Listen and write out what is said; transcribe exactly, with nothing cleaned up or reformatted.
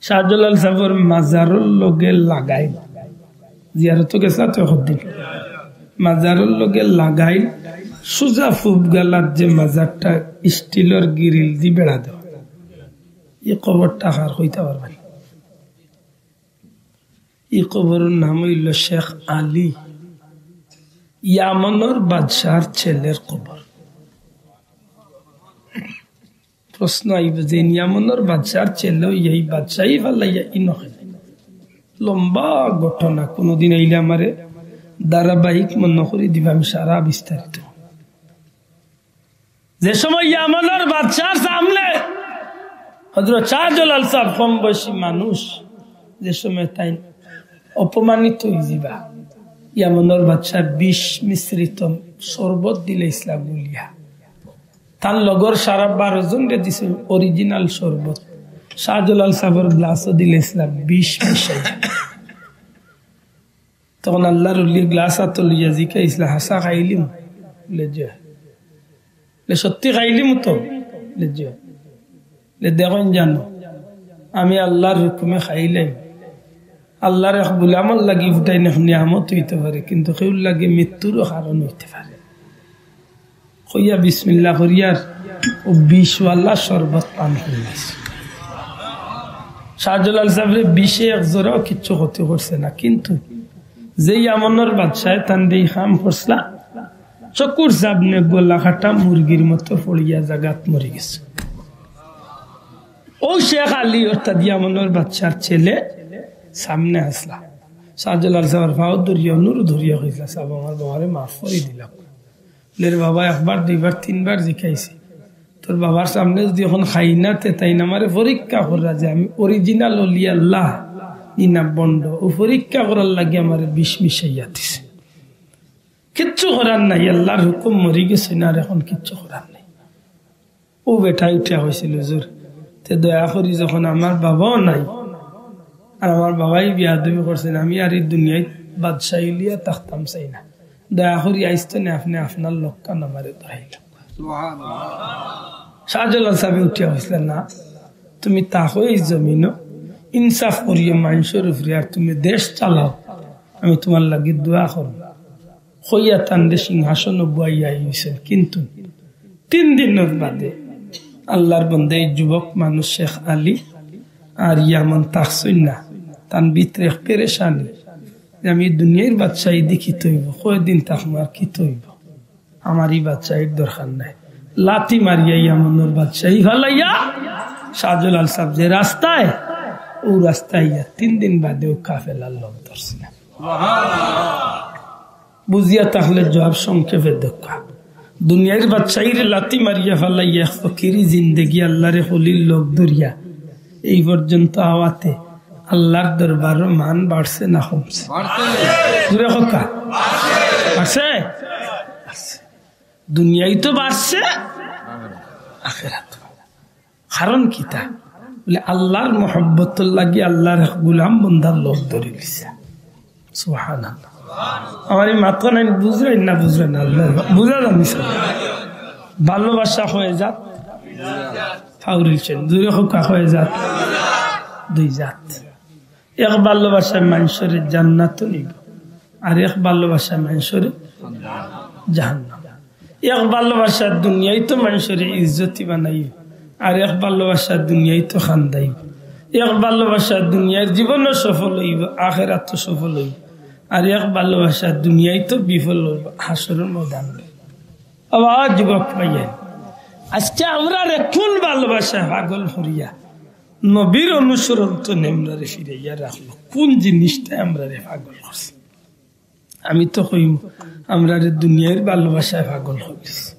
শাহজালাল সাবর মাজারর লগে লাগাইল, জিয়ারতো গেছলা তো একদিন, মাজারর লগে লাগাইল, সুজা ফুব গালাত যে মাজারটা স্টিলর গ্রিল দি বেড়া দেওয়া, ই কবরটা কার কইতা পারবা নি? ই কবরর নাম অইলো শেখ আলী, ইয়ামনর বাদশার ছেলের কবর। প্রশ্ন আইবো যে ইয়ামনর বাদশার ছেলে অইয়া ই বাদশাই ফালাইয়া ই নখে। লম্বা ঘটনা, কোনোদিন আইলে আমারে ধারাবাহিক মনো করি দিবা, আমি সারা বিস্তারিত। যে সময় ইয়ামনর বাদশার সামনে হযরত শাহজালাল সাব কম বয়সী মানুষ, যে সময় তাইন অপমানিত অইযিবা, ইয়ামনর বাদশা বিষ মিশ্রিত শরবত দিলাইছলা গুলিয়া। তান লগর সারা বারো জনরে দিছে অরিজিনাল শরবত, শাহজালাল সাবর গ্লাসো দিলাইছলা বিষ মিশাই। তখন আল্লার ওলি গ্লাস আতো লইয়া জিকাইছলা, "হাছা খাইলিমু?" বলে, "জি।" বলে, "সত্যি খাইলিমু তো?" বলে, "জি।" বলে, "দেখইন জানো, আমি আল্লার হুকুমে খাইলাইমু। আল্লার এক গুলামর লাগি ফুটাইন এক নিয়ামত অইতে পারে, কিন্তু কেউর লাগি মৃত্যুরও কারণ অইতে পারে।" কইয়া বিসমিল্লাহ করিয়ার অউ বিষওয়ালা শরবত পান করিলাইছে। শাহজালাল সাবরে বিষে এক জরাও কিচ্ছু ক্ষতি করছে না, কিন্তু যে ইয়ামনর বাদশায় তানরে ই কাম করছলা, চকুর সামনে গলা কাটা মুরগির মতো পড়িয়া জাগাত মরি গেছে। অউ শেখ আলী অর্থাৎ ইয়ামনর বাদশার ছেলে সামনে আছলা। শাহজালাল সাবর পাও ধরিয়া, নুরু ধরিয়া কইছলা, "সাব, আমার বাবারে মাফ করি দিলাও।" লের বাবা একবার, দুইবার, তিনবার জিকাইছে, "তোর বাবার সামনে যদি অখন খাই না, তে তাইন আমারে পরীক্ষা কররা যে আমি অরিজিনাল অলি আল্লাহ নি না ভন্ড, অউ পরীক্ষা করার লাগি আমারে বিষ মিশাইয়া দিছে। কিচ্ছু করার নাই, আল্লার হুকুম, মরি গেছে না, আর অখন কিচ্ছু করার নাই।" অউ বেটায় উঠিয়া কইছিল, "হুজুর, তে দয়া করি যখন আমার বাবাও নাই, আর আমার বাবায় বেয়াদবি করছইন, আমি আর ই দুনিয়াত বাদশাই লইয়া থাকতাম চাই না, দয়া করি আইজ তনে আপনে আপনার লগ খান আমারে ধরাইলা।" শাহজালাল সাবে উঠিয়া কইছলা, "না, তুমি থাকো ই জমিনো, ইনসাফ করিও মানষর উপরে, আর তুমি দেশ চালাও, আমি তুমার লাগি দোয়া করমু।" কইয়া তানরে সিংহাসনো বওয়াইয়া আইছইন। কিন্তু তিন দিনর বাদে আল্লার বন্দা ই যুবক মানুষ শেখ আলী আর ইয়ামন থাকছইন না। তান ভিতরে এক পেরেশানি যে আমি দুনিয়ার বাদশাই দি কিতা অইবো, কয়দিন থাকমু আর কিতা অইবো, আমার ই বাদশাইর দরকার নাই। লাথি মারিয়া ইয়ামনর বাদশাই ফালাইয়া শাহজালাল সাব যে রাস্তায়, অউ রাস্তায় ইয়া তিন দিন বাদে অউ কাফেলার লগ ধরছে না। বুঝিয়া থাকলে জবাব সংক্ষেপে দেউক্কা। দুনিয়ার বাদশাইরে লাথি মারিয়া ফালাইয়া এক ফকিরি জিন্দেগি আল্লারে অলির লগ ধরিয়া এই পর্যন্ত আওয়াতে আল্লার দরবারো মান বাড়ছে না কমছে? বাড়ছে। জোরে কউক্কা। বাড়ছে। বাড়ছে। দুনিয়ায় তো বাড়ছে, আখেরাত। কারণ কিতা? বলে, আল্লার মহব্বতর লাগি আল্লার এক গুলাম বন্দার লগ ধরিলিছে। সুবহানাল্লাহ। আমার ই মাতখান বুঝরা না, বুঝরা না, আল্লাহ বুঝা জানি স্যার। ভালোবাসা কয় জাত, ফাউরিলছেন, জোরে কউক্কা, কয় জাত, দুই জাত। এক ভালোবাসায় মানষরে জান্নাতো নিবো, আর এক ভালোবাসায় মানষরে জাহান্নাম। এক ভালোবাসায় দুনিয়াইতো মানষরে ইজ্জতি বানাইবো, আর এক ভালোবাসায় দুনিয়াইতো কান্দাইবো। এক ভালোবাসায় দুনিয়ার জীবনও সফল অইবো, আখেরাতও সফল অইবো, আর এক ভালোবাসায় দুনিয়াইতো বিফল অইবো, হাশরর ময়দানো। আবার যুবক ভাইয়াইন, আজকে আমরারে কুন ভালোবাসায় পাগল করিয়া নবীর অনুসরণ তো নেই, আমরারে ফিরাইয়া রাখলো, কুন জিনিসটায় আমরারে পাগল করছে? আমি তো কইমু, আমরারে দুনিয়ার ভালোবাসায় পাগল করিলিছে।